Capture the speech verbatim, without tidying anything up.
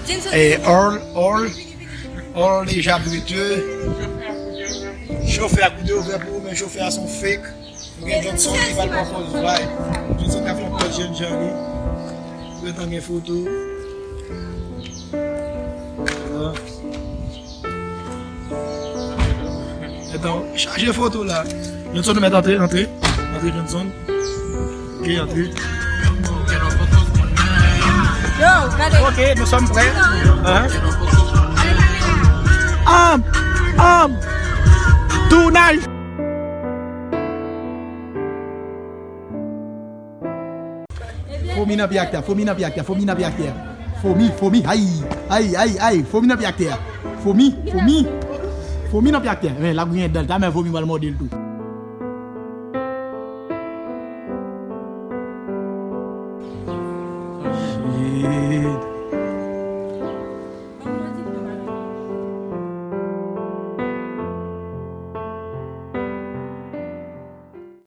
E Earl, Earl, Earl deja bute. Chofè a koute ouvè pou ou, men chofè a se yon fake. Ou gen Johnson ki pral pran pòz vibe. Johnson ka fè yon pòz jènjan li. Gentan gen foto. Gentan chaje foto la. Johnson, nou mèt antre, antre. Antre, Johnson. Ok, antre. Yo, gade. Ok, nous sommes prêts. Hein? Am, am, tounaj. Fomi nan pye aktè, fomi nan pye aktè, fomi nan pye aktè. Fomi, fomi, ay, ay, ay, ay, fomi nan pye aktè. Fomi, fomi, fomi nan pye aktè. Men, l ap griyen dan l, ta men fomi pral mòde l tou.